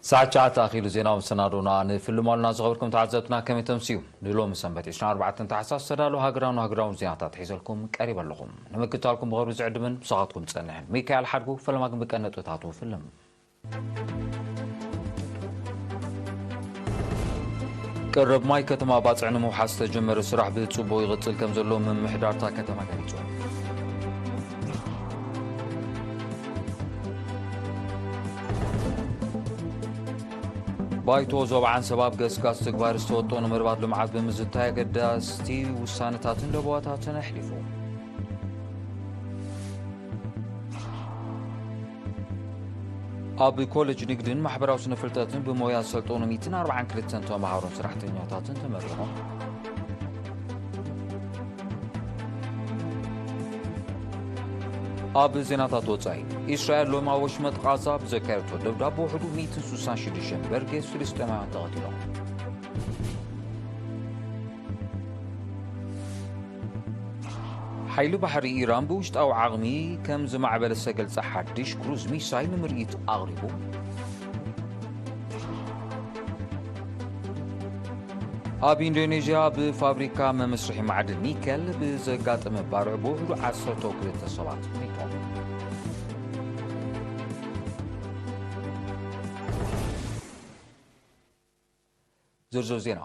ሰዓት ትሽዓተ ኣኺሉ። ዜናዊ መሰናዶና ንፍልም ኣሉና። ዝኸበርኩም ተዓዘብትና፣ ከመይ ተምስዩ? ንሎሚ ሰንበት ዕስራን ኣርባዕተን ታሕሳስ ዝተዳለዉ ሃገራውን ሃገራውን ዜናታት ሒዘልኩም ቀሪበ ኣለኹም። ንምክትታልኩም ብኽብሪ ዝዕድምን ብሳኻትኩም ዝጸንሕን ሚካኤል ሓድጉ። ፈለማ ግን ብቀንዲ ነጥብታቱ ፍልም። ቀረብ ማይ ከተማ ባጽዕ ንምውሓስ ዝተጀመረ ስራሕ ብጽቡቕ ይቕጽል ከም ዘሎ ምምሕዳርታ ከተማ ገሊጹ። ባይቶ ዞባ ዓንሰባ ኣብ ገስጋስ ትግባር ዝተወጠኑ መደባት ልምዓት ብምዝታይ ኣገዳስቲ ውሳነታትን ለበዋታትን ኣሕሊፉ። ኣብ ኮሌጅ ንግድን ማሕበራዊ ስነ ፍልጠትን ብሞያ ዝሰልጠኑ ሚእትን ኣርባዓን ክልተን ተምሃሮን ሰራሕተኛታትን ተመሪቖም። ኣብ ዜናታት ወጻኢ፣ እስራኤል ሎሚ ኣብ ወሽመጥ ቓዛ ብዘካየደቶ ደብዳብ ብውሕዱ ሚእትን ስሳን ሽዱሽተን በርጌስ ፍልስጤማውያን ተቐቲሎም። ሓይሊ ባሕሪ ኢራን ብውሽጣዊ ዓቕሚ ከም ዝማዕበለ ዝተገልጸ ሓድሽ ክሩዝ ሚሳይል ንምርኢት ኣቕሪቡ። ኣብ ኢንዶኔዥያ ብፋብሪካ መመስርሒ ማዕድን ኒከል ብዘጋጠመ ባርዕ ብውሕዱ ዓሰርተ ክልተ ሰባት ሞይቶም። ዝርዝር ዜና።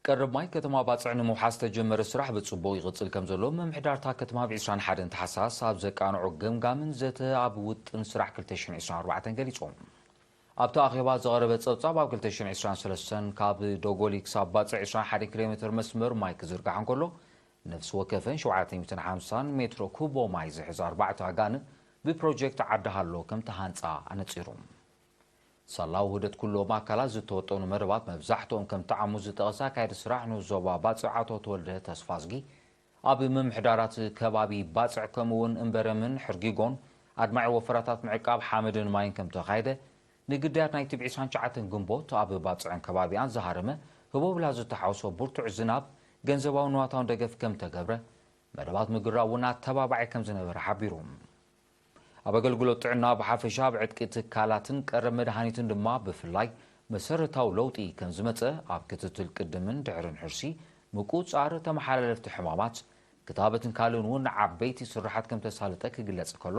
ቀረብ ማይ ከተማ ባጽዕ ንምውሓስ ዝተጀመረ ስራሕ ብጽቡቕ ይቕጽል ከም ዘሎ ምምሕዳርታ ከተማ ኣብ ዕስራን ሓደን ታሕሳስ ኣብ ዘቃንዖ ገምጋምን ዘተ ኣብ ውጥን ስራሕ ክልተ ሽሕን ዕስራን ኣርባዕተን ገሊጾም። ኣብቲ ኣኼባ ዝቐረበ ጸብጻብ፣ ኣብ ክልተ ሽሕን ዕስራን ሰለስተን ካብ ዶጎሊ ክሳብ ባጽዕ ዕስራን ሓደን ኪሎ ሜትር መስመር ማይ ክዝርጋሕ እንከሎ፣ ነፍሲ ወከፈን ሸውዓተ ሚእትን ሓምሳን ሜትሮ ኩቦ ማይ ዝሕዝ ኣርባዕተ ኣጋን ብፕሮጀክት ዓዲ ሃሎ ከም ተሃንጻ ኣነጺሩ። ሳላ ውህደት ኩሎም ኣካላት ዝተወጠኑ መደባት መብዛሕትኦም ከም ተዓሙ ዝጠቐሰ ኣካያዲ ስራሕ ንዞባ ባጽዕ ኣቶ ተወልደ ተስፋዝጊ፣ ኣብ ምምሕዳራት ከባቢ ባጽዕ ከምኡውን እምበረምን ሕርጊጎን ኣድማዒ ወፈራታት ምዕቃብ ሓመድን ማይን ከም ተኻየደ፣ ንግዳያት ናይቲ ብ ዕስራን ትሽዓተን ግንቦት ኣብ ባጽዕን ከባቢኣን ዝሃረመ ህቦብላ ዝተሓወሶ ብርቱዕ ዝናብ ገንዘባውን ንዋታውን ደገፍ ከም ተገብረ፣ መደባት ምግራብ እውን ኣተባባዒ ከም ዝነበረ ሓቢሩ። ኣብ ኣገልግሎት ጥዕና ብሓፈሻ፣ ኣብ ዕጥቂ ትካላትን ቀረብ መድሃኒትን ድማ ብፍላይ መሰረታዊ ለውጢ ከም ዝመጸ፣ ኣብ ክትትል ቅድምን ድሕርን ሕርሲ፣ ምቁጽጻር ተመሓላለፍቲ ሕማማት፣ ክታበትን ካልእን እውን ዓበይቲ ስራሓት ከም ተሳለጠ ክግለጽ ከሎ፣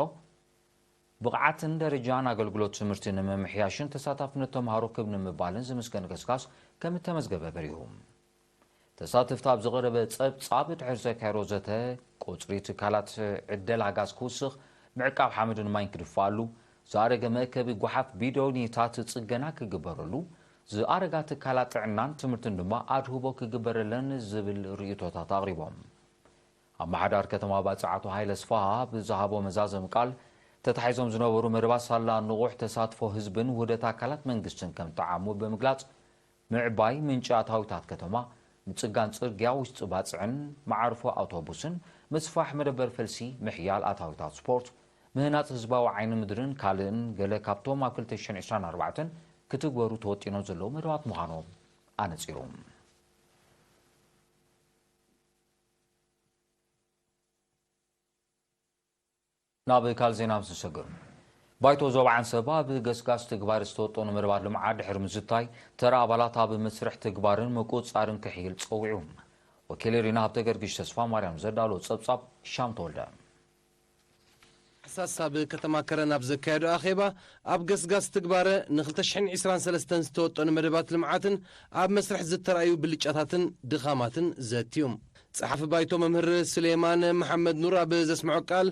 ብቕዓትን ደረጃን ኣገልግሎት ትምህርቲ ንምምሕያሽን ተሳታፍነት ተምሃሮ ክብ ንምባልን ዝምስገን ገስጋስ ከም እተመዝገበ በሪሁ። ተሳተፍቲ ኣብ ዝቐረበ ጸብጻብ ድሕሪ ዘካየዶ ዘተ፣ ቁጽሪ ትካላት ዕደል ኣጋዝ ክውስኽ፣ ምዕቃብ ሓመድን ማይን ክድፋኣሉ፣ ዝኣረገ መእከቢ ጓሓፍ ቢዶኒታት ጽገና ክግበረሉ፣ ዝኣረጋ ትካላት ጥዕናን ትምህርትን ድማ ኣድህቦ ክግበረለን ዝብል ርእይቶታት ኣቕሪቦም። ኣመሓዳሪ ከተማ ባጽዕ ኣቶ ሃይለ ስፍሃ ብዝሃቦ መዛዘሚ ቃል፣ ተታሒዞም ዝነበሩ መደባት ሳላ ንቑሕ ተሳትፎ ህዝብን ውህደት ኣካላት መንግስትን ከም ተዓሙ ብምግላጽ፣ ምዕባይ ምንጪ ኣታዊታት ከተማ፣ ምጽጋን ጽርግያ ውሽጢ ባጽዕን መዓርፎ ኣውቶቡስን፣ ምስፋሕ መደበር ፈልሲ፣ ምሕያል ኣታዊታት ስፖርት፣ ምህናጽ ህዝባዊ ዓይኒ ምድርን ካልእን ገለ ካብቶም ኣብ ክልተ ሽሕን ዕስራን ኣርባዕተን ክትግበሩ ተወጢኖም ዘለዉ መደባት ምዃኖም ኣነጺሩ። ናብ ካልእ ዜና ምስ ንሰግር፣ ባይቶ ዞባ ዓንሰባ ኣብ ገስጋስ ትግባር ዝተወጠኑ መደባት ልምዓት ድሕሪ ምዝታይ፣ ተራ ኣባላት ኣብ መስርሕ ትግባርን ምቁጽጻርን ክሕይል ጸዊዑ። ወኪል ሪና ሃብተ ገርግሽ ተስፋ ማርያም ዘዳሎ ጸብጻብ ሻም ተወልደ። ኣሕሳስ ኣብ ከተማ ከረን ኣብ ዘካየዶ ኣኼባ፣ ኣብ ገስጋስ ትግባረ ንክልተ ሽሕን ዕስራን ሰለስተን ዝተወጠኑ መደባት ልምዓትን ኣብ መስርሕ ዝተራእዩ ብልጫታትን ድኻማትን ዘትዩ። ጸሓፊ ባይቶ መምህር ስሌማን መሓመድ ኑር ኣብ ዘስምዖ ቃል፣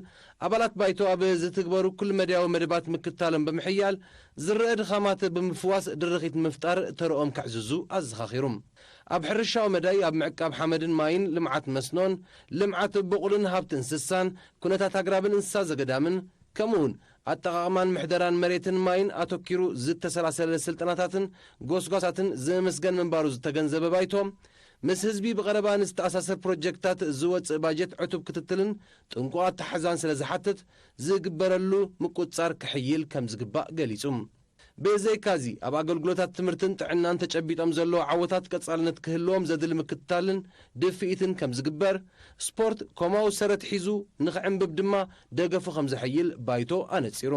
ኣባላት ባይቶ ኣብ ዝትግበሩ ኩሉ መዳያዊ መደባት ምክታሎም ብምሕያል፣ ዝረአ ድኻማት ብምፍዋስ ድርኺት ንምፍጣር ተረኦም ከዕዝዙ ኣዘኻኺሩ። ኣብ ሕርሻዊ መዳይ፣ ኣብ ምዕቃብ ሓመድን ማይን፣ ልምዓት መስኖን፣ ልምዓት ብቑልን ሃብቲ እንስሳን፣ ኩነታት ኣግራብን እንስሳ ዘገዳምን፣ ከምኡውን ኣጠቓቕማን ምሕደራን መሬትን ማይን ኣተኪሩ ዝተሰላሰለ ስልጠናታትን ጎስጓሳትን ዝምስገን ምንባሩ ዝተገንዘበ ባይቶ፣ ምስ ህዝቢ ብቐረባ ንዝተኣሳሰር ፕሮጀክትታት ዝወጽእ ባጀት ዕቱብ ክትትልን ጥንቁቕ ኣተሓሕዛን ስለ ዝሓትት፣ ዝግበረሉ ምቁጽጻር ክሕይል ከም ዝግባእ ገሊጹ። ብዘይካዚ፣ ኣብ ኣገልግሎታት ትምህርትን ጥዕናን ተጨቢጦም ዘለዉ ዓወታት ቀጻልነት ክህልዎም ዘድሊ ምክትታልን ድፍኢትን ከም ዝግበር፣ ስፖርት ኮማዊ ሰረት ሒዙ ንኽዕንብብ ድማ ደገፉ ከም ዘሐይል ባይቶ ኣነጺሩ።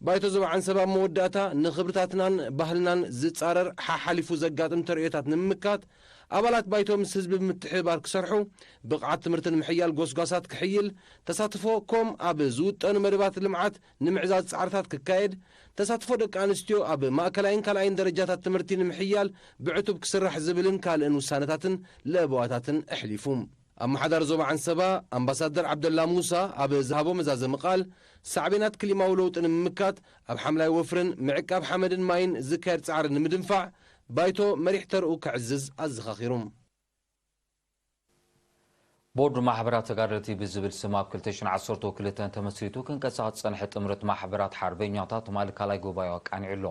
ባይቶ ዞባ ዓንሰብ ኣብ መወዳእታ፣ ንኽብርታትናን ባህልናን ዝጻረር ሓሓሊፉ ዘጋጥም ተርእዮታት ንምምካት፣ ኣባላት ባይቶ ምስ ህዝቢ ብምትሕብባር ክሰርሑ፣ ብቕዓት ትምህርቲ ንምሕያል ጎስጓሳት ክሕይል፣ ተሳትፎ ኮም ኣብ ዝውጠኑ መደባት ልምዓት ንምዕዛዝ ጻዕርታት ክካየድ፣ ተሳትፎ ደቂ ኣንስትዮ ኣብ ማእከላይን ካልኣይን ደረጃታት ትምህርቲ ንምሕያል ብዕቱብ ክስራሕ ዝብልን ካልእን ውሳነታትን ለበዋታትን ኣሕሊፉ። ኣመሓዳሪ ዞባ ዓንሰባ ኣምባሳደር ዓብደላ ሙሳ ኣብ ዝሃቦ መዛዘሚ ቃል፣ ሳዕቤናት ክሊማዊ ለውጢ ንምምካት፣ ኣብ ሓምላይ ወፍርን ምዕቃብ ሓመድን ማይን ዝካየድ ጻዕሪ ንምድንፋዕ፣ ባይቶ መሪሕ ተርኡ ከዕዝዝ ኣዘኻኺሩ። ቦርድ ማሕበራት ተጋደልቲ ብዝብል ስም ኣብ ክልተ ሽሕን ዓሰርተ ክልተን ተመስሪቱ ክንቀሳቐስ ዝጸንሐ ጥምረት ማሕበራት ሓርበኛታት ትማሊ ካልኣይ ጉባኤኡ ኣቃኒዑ ኣሎ።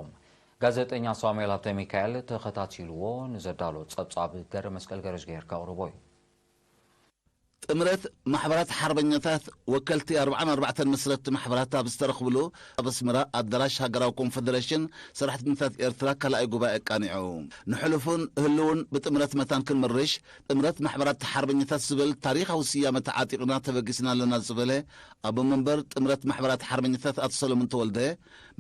ጋዜጠኛ ሳሙኤል ሃብተ ሚካኤል ተኸታቲልዎ ንዘዳሎ ጸብጻብ ገረ መስቀል ገረዝግሄር ከቕርቦ እዩ። ጥምረት ማሕበራት ሓርበኛታት ወከልቲ ኣርብዓን ኣርባዕተን መስረትቲ ማሕበራት ኣብ ዝተረኽብሉ ኣብ ኣስመራ ኣዳራሽ ሃገራዊ ኮንፈደሬሽን ሰራሕተኛታት ኤርትራ ካልኣይ ጉባኤ ኣቃኒዑ። ንሕሉፉን ህልውን ብጥምረት መታን ክንምርሽ ጥምረት ማሕበራት ሓርበኛታት ዝብል ታሪኻዊ ስያመ ተዓጢቕና ተበጊስና ኣለና ዝበለ ኣቦ መንበር ጥምረት ማሕበራት ሓርበኛታት ኣቶ ሰለሙን ተወልደ፣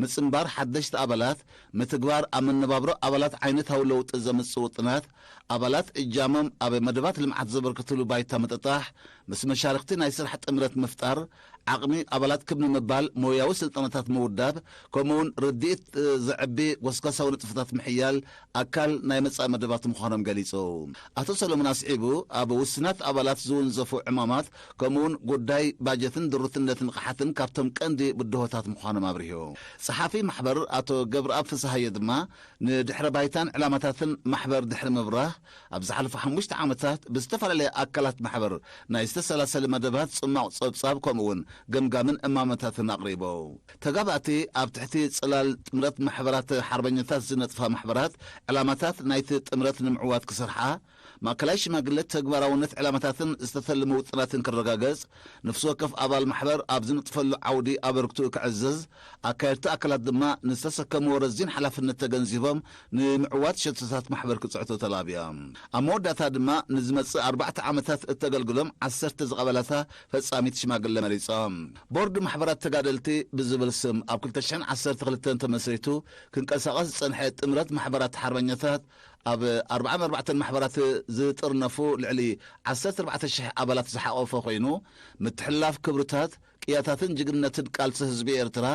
ምጽንባር ሓደሽቲ ኣባላት፣ ምትግባር ኣብ መነባብሮ ኣባላት ዓይነታዊ ለውጢ ዘምጽእ ውጥናት፣ ኣባላት እጃሞም ኣብ መደባት ልምዓት ዘበርክትሉ ባይታ ምጥጣሕ፣ ምስ መሻርኽቲ ናይ ስራሕ ጥምረት ምፍጣር፣ ዓቕሚ ኣባላት ክብ ንምባል ሞያዊ ስልጠናታት ምውዳብ፣ ከምኡውን ርድኢት ዘዕቢ ጎስጓሳዊ ንጥፈታት ምሕያል ኣካል ናይ መጻኢ መደባት ምዃኖም ገሊጹ። ኣቶ ሰሎሞን ኣስዒቡ፣ ኣብ ውስናት ኣባላት ዝውንዘፉ ዕማማት፣ ከምኡውን ጉዳይ ባጀትን ድሩትነትን ንቕሓትን ካብቶም ቀንዲ ብድሆታት ምዃኖም ኣብሪሁ። ጸሓፊ ማሕበር ኣቶ ገብረኣብ ፍስሃየ ድማ፣ ንድሕረ ባይታን ዕላማታትን ማሕበር ድሕሪ ምብራህ፣ ኣብ ዝሓለፉ ሓሙሽተ ዓመታት ብዝተፈላለየ ኣካላት ማሕበር ናይ ዝተሰላሰለ መደባት ጽማቕ ጸብጻብ ከምኡውን ገምጋምን እማመታትን ኣቕሪቡ። ተጋባእቲ ኣብ ትሕቲ ጽላል ጥምረት ማሕበራት ሓርበኛታት ዝነጥፋ ማሕበራት ዕላማታት ናይቲ ጥምረት ንምዕዋት ክሰርሓ፣ ማእከላይ ሽማግለ ተግባራውነት ዕላማታትን ዝተተለሙ ውጥናትን ክረጋገጽ፣ ነፍሲ ወከፍ ኣባል ማሕበር ኣብ ዝነጥፈሉ ዓውዲ ኣበርክትኡ ክዕዝዝ፣ ኣካየድቲ ኣካላት ድማ ንዝተሰከምዎ ረዚን ሓላፍነት ተገንዚቦም ንምዕዋት ሸቶታት ማሕበር ክጽዕቱ ተላብዮም። ኣብ መወዳእታ ድማ ንዝመጽእ ኣርባዕተ ዓመታት እተገልግሎም ዓሰርተ ዝቐበላታ ፈጻሚት ሽማግለ መሪጾም። ቦርድ ማሕበራት ተጋደልቲ ብዝብል ስም ኣብ ክልተ ሽሕን ዓሰርተ ክልተን ተመስሪቱ ክንቀሳቐስ ዝጸንሐ ጥምረት ማሕበራት ሓርበኛታት ኣብ ኣርባዓን ኣርባዕተን ማሕበራት ዝጥርነፉ ልዕሊ ዓሰርተ ኣርባዕተ ሽሕ ኣባላት ዝሓቖፈ ኮይኑ፣ ምትሕልላፍ ክብርታት፣ ቅያታትን ጅግንነትን ቃልሲ ህዝቢ ኤርትራ፣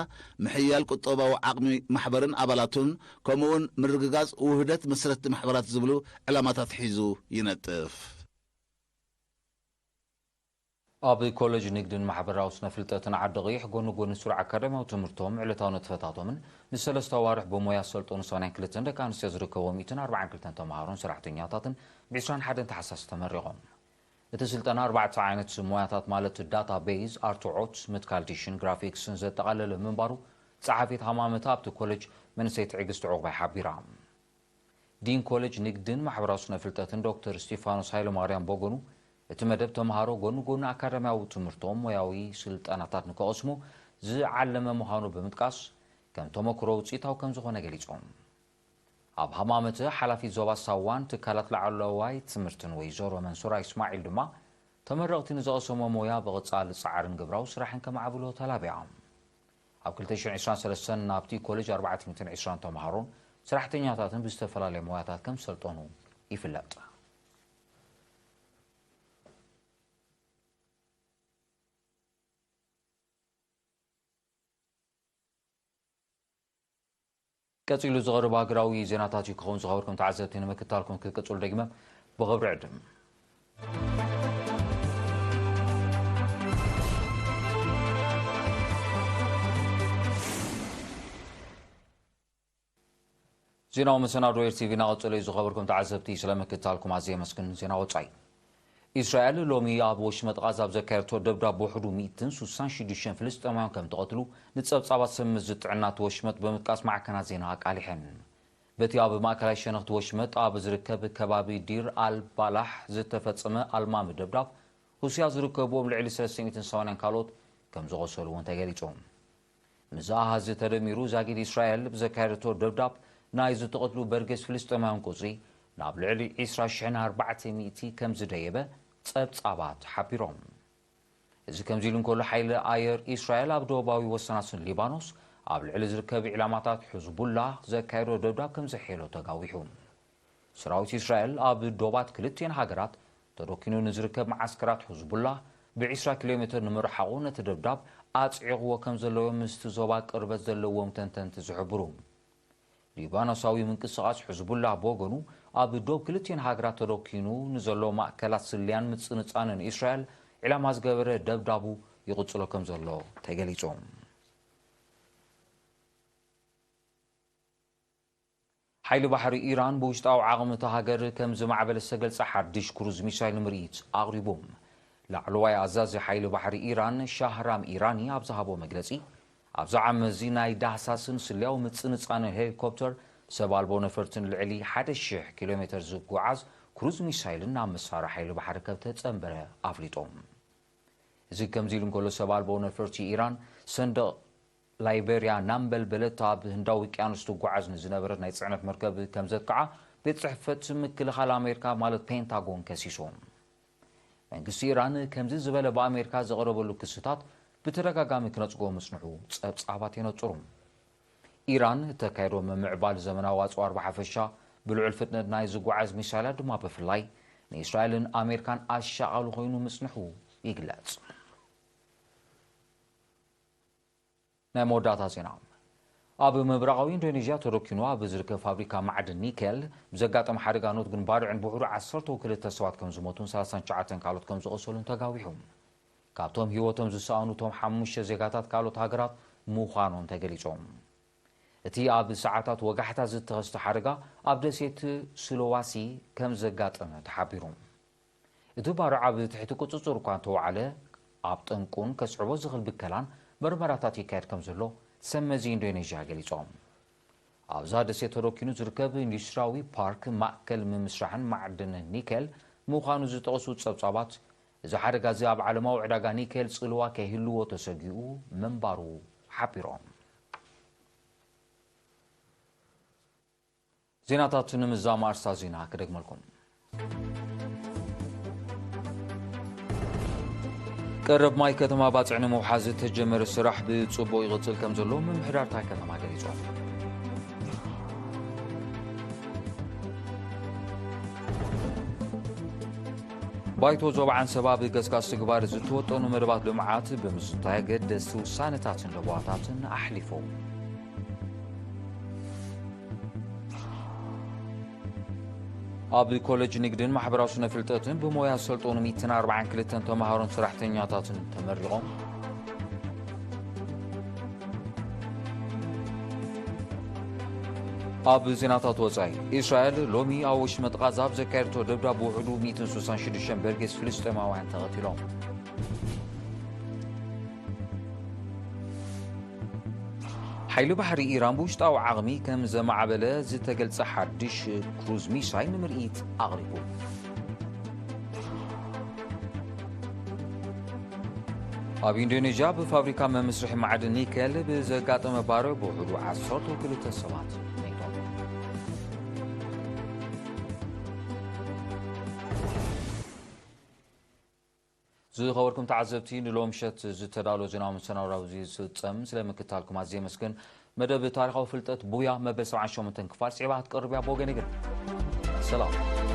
ምሕያል ቁጠባዊ ዓቕሚ ማሕበርን ኣባላቱን፣ ከምኡውን ምርግጋጽ ውህደት መስረትቲ ማሕበራት ዝብሉ ዕላማታት ሒዙ ይነጥፍ። ኣብ ኮሌጅ ንግድን ማሕበራዊ ስነ ፍልጠትን ዓዲ ቐይሕ ጎኒ ጎኒ ስሩዕ ኣካዳሚያዊ ትምህርቶም ዕለታዊ ንጥፈታቶምን ንሰለስተ ኣዋርሕ ብሞያ ዝሰልጠኑ ሰማንያን ክልተን ደቂ ኣንስትዮ ዝርከቦም ሚእትን ኣርባዓን ክልተን ተምሃሮን ሰራሕተኛታትን ብ ዕስራን ሓደን ታሕሳስ ተመሪቖም። እቲ ስልጠና ኣርባዕተ ዓይነት ሞያታት ማለት ዳታ ቤዝ፣ ኣርትዖት፣ ምትካል ዲሽን ግራፊክስን ዘጠቓለለ ምንባሩ ጸሓፊት ሃማመተ ኣብቲ ኮሌጅ መንእሰይ ትዕግስቲ ዑቕባይ ሓቢራ። ዲን ኮሌጅ ንግድን ማሕበራዊ ስነ ፍልጠትን ዶክተር እስጢፋኖስ ሃይለማርያም በጎኑ፣ እቲ መደብ ተምሃሮ ጎኒ ጎኒ ኣካዳሚያዊ ትምህርቶም ሞያዊ ስልጠናታት ንክቐስሙ ዝዓለመ ምዃኑ ብምጥቃስ፣ ከም ተመክሮ ውፅኢታዊ ከም ዝኾነ ገሊጾም። ኣብ ሃማመተ ሓላፊት ዞባ ሳዋን ትካላት ላዕለዋይ ትምህርትን ወይዘሮ መንሱራ እስማዒል ድማ፣ ተመረቕቲ ንዝቐሰሞ ሞያ ብቐጻሊ ጻዕርን ግብራዊ ስራሕን ከማዕብሎ ተላቢያ። ኣብ ክልተ ሽሕን ዕስራን ሰለስተን ናብቲ ኮሌጅ ኣርባዕተ ሚእትን ዕስራን ተምሃሮን ሰራሕተኛታትን ብዝተፈላለየ ሞያታት ከም ዝሰልጠኑ ይፍለጥ። ቀጺሉ ዝቐርብ ሃገራዊ ዜናታት እዩ ክኸውን። ዝኸበርኩም ተዓዘብቲ፣ ንምክትታልኩም ክትቅጽሉ ደግመ ብኽብሪ ዕድም። ዜናዊ መሰናዶ ኤር ቲቪ እናቐጸለ እዩ። ዝኸበርኩም ተዓዘብቲ፣ ስለ ምክትታልኩም ኣዝየ የመስግን። ዜና ወጻኢ። እስራኤል ሎሚ ኣብ ወሽመጥ ቓዛ ኣብ ዘካየደቶ ደብዳብ ብውሕዱ ሚእትን ስሳን ሽዱሽተን ፍልስጤማውያን ከም ተቐትሉ ንጸብጻባት ሰብ ምዝጢ ጥዕና እቲ ወሽመጥ ብምጥቃስ ማዕከናት ዜና ኣቃሊሐን። በቲ ኣብ ማእከላይ ሸነኽቲ ወሽመጥ ኣብ ዝርከብ ከባቢ ዲር ኣል ባላሕ ዝተፈጸመ ኣልማሚ ደብዳብ፣ ሩስያ ዝርከብዎም ልዕሊ ሰለስተ ሚእትን ሰማንያን ካልኦት ከም ዝቖሰሉ እውን ተገሊጹ። ምስ ኣሃዚ ተደሚሩ፣ ዛጊድ እስራኤል ብዘካየደቶ ደብዳብ ናይ ዝተቐትሉ በርጌስ ፍልስጤማውያን ቁጽሪ ናብ ልዕሊ ዕስራ ሽሕን ኣርባዕተ ሚእቲ ከም ዝደየበ ጸብጻባት ሓቢሮም። እዚ ከምዚ ኢሉ እንከሎ፣ ሓይሊ ኣየር እስራኤል ኣብ ደቡባዊ ወሰናስን ሊባኖስ ኣብ ልዕሊ ዝርከብ ዒላማታት ሕዝቡላ ዘካየዶ ደብዳብ ከም ዘሕየሎ ተጋዊሑ። ሰራዊት እስራኤል ኣብ ዶባት ክልቲኤን ሃገራት ተዶኪኑ ንዝርከብ መዓስከራት ሕዝቡላ ብ20 ኪሎ ሜትር ንምርሓቑ ነቲ ደብዳብ ኣጽዒቕዎ ከም ዘለዉ ምስቲ ዞባ ቅርበት ዘለዎም ተንተንቲ ዝሕብሩ። ሊባኖሳዊ ምንቅስቓስ ሕዝቡላ ብወገኑ ኣብ ዶብ ክልቲኤን ሃገራት ተዶኪኑ ንዘሎ ማእከላት ስልያን ምጽንጻንን እስራኤል ዒላማ ዝገበረ ደብዳቡ ይቕጽሎ ከም ዘሎ ተገሊጹ። ሓይሊ ባሕሪ ኢራን ብውሽጣዊ ዓቕሚ እታ ሃገር ከም ዝማዕበለ ዝተገልጸ ሓድሽ ክሩዝ ሚሳይል ንምርኢት ኣቕሪቡ። ላዕለዋይ ኣዛዚ ሓይሊ ባሕሪ ኢራን ሻህራም ኢራኒ ኣብ ዝሃቦ መግለጺ፣ ኣብዚ ዓመት እዚ ናይ ዳህሳስን ስልያዊ ምጽንጻንን ሄሊኮፕተር ሰብ ኣልቦ ነፈርትን ልዕሊ 1,000 ኪሎ ሜትር ዝጓዓዝ ክሩዝ ሚሳይልን ናብ መሳርያ ሓይሊ ባሕሪ ከም ተጸንበረ ኣፍሊጡ። እዚ ከምዚ ኢሉ እንከሎ፣ ሰብ ኣልቦ ነፈርቲ ኢራን ሰንደቕ ላይቤርያ ናምበልበለት ኣብ ህንዳዊ ውቅያኖስ ትጓዓዝ ንዝነበረት ናይ ጽዕነት መርከብ ከም ዘጥቅዓ ቤት ጽሕፈት ምክልኻል ኣሜሪካ ማለት ፔንታጎን ከሲሱ። መንግስቲ ኢራን ከምዚ ዝበለ ብኣሜሪካ ዝቐረበሉ ክስታት ብተደጋጋሚ ክነጽጎ ምጽንሑ ጸብጻባት የነጽሩ። ኢራን እተካየዶ ምምዕባል ዘመናዊ ኣጽዋር ብሓፈሻ ብልዑል ፍጥነት ናይ ዝጓዓዝ ሚሳይላት ድማ ብፍላይ ንእስራኤልን ኣሜሪካን ኣሻቓሊ ኮይኑ ምጽንሑ ይግለጽ። ናይ መወዳእታ ዜና። ኣብ ምብራቓዊ ኢንዶኔዥያ ተረኪኑ ኣብ ዝርከብ ፋብሪካ ማዕድን ኒኬል ብዘጋጠመ ሓደጋ ኖት ግን ባርዕን ብውሕዱ ዓሰርተ ክልተ ሰባት ከም ዝሞቱን ሰላሳን ትሽዓተን ካልኦት ከም ዝቖሰሉን ተጋዊሑ። ካብቶም ህይወቶም ዝሰኣኑ እቶም ሓሙሽተ ዜጋታት ካልኦት ሃገራት ምዃኖም ተገሊጾም። እቲ ኣብ ሰዓታት ወጋሕታ ዝተኸስተ ሓደጋ ኣብ ደሴት ሱለዋሲ ከም ዘጋጠመ ተሓቢሩ። እቲ ባርዕ ኣብ ትሕቲ ቁጽጽር እኳ እንተወዓለ፣ ኣብ ጠንቁን ከስዕቦ ዝኽእል ብከላን መርመራታት ይካየድ ከም ዘሎ ሰብ መዚ ኢንዶኔዥያ ገሊጾም። ኣብዛ ደሴት ተረኪኑ ዝርከብ ኢንዱስትሪያዊ ፓርክ ማእከል ምምስራሕን ማዕድን ኒኬል ምዃኑ ዝጠቕሱ ጸብጻባት፣ እዚ ሓደጋ እዚ ኣብ ዓለማዊ ዕዳጋ ኒኬል ጽልዋ ከይህልዎ ተሰጊኡ ምንባሩ ሓቢሮም። ዜናታት ንምዛም ኣርስታት ዜና ክደግመልኩም። ቀረብ ማይ ከተማ ባጽዕ ንምውሓዝ ዝተጀመረ ስራሕ ብጽቡቕ ይቕጽል ከም ዘሎ ምምሕዳር እታ ከተማ ገሊጹ። ባይቶ ዞባ ዓንሰባ ብገስጋስ ትግባር ዝተወጠኑ መደባት ልምዓት ብምስታይ ኣገደስቲ ውሳነታትን ለበዋታትን ኣሕሊፉ። ኣብ ኮሌጅ ንግድን ማሕበራዊ ስነ ፍልጠትን ብሞያ ዝሰልጠኑ ሚእትን ኣርባዓን ክልተን ተምሃሮን ሰራሕተኛታትን ተመሪቖም። ኣብ ዜናታት ወጻኢ፣ እስራኤል ሎሚ ኣብ ወሽመጥ ቓዛ ኣብ ዘካየደቶ ደብዳብ ብውሕዱ ሚእትን ስሳን ሽዱሽተን በርጌስ ፍልስጤማውያን ተቐቲሎም። ሓይሊ ባሕሪ ኢራን ብውሽጣዊ ዓቕሚ ከም ዘማዕበለ ዝተገልጸ ሓድሽ ክሩዝ ሚሳይል ንምርኢት ኣቕሪቡ። ኣብ ኢንዶኔዥያ ብፋብሪካ መመስርሒ ማዕድን ኒከል ብዘጋጠመ ባርዕ ብውሕዱ ዓሰርተ ክልተ ሰባት ሞይቶም። ዝኸበርኩም ተዓዘብቲ፣ ንሎሚ ምሸት ዝተዳሎ ዜናዊ መሰናዶ ኣብዚ ዝፍጸም። ስለ ምክታልኩም ኣዝየ የመስግን። መደብ ታሪኻዊ ፍልጠት ቡያ መበል ሰብዓን ሸሞንተን ክፋል ስዒባ ክትቀርብ እያ። ብወገነይ ግን ሰላም።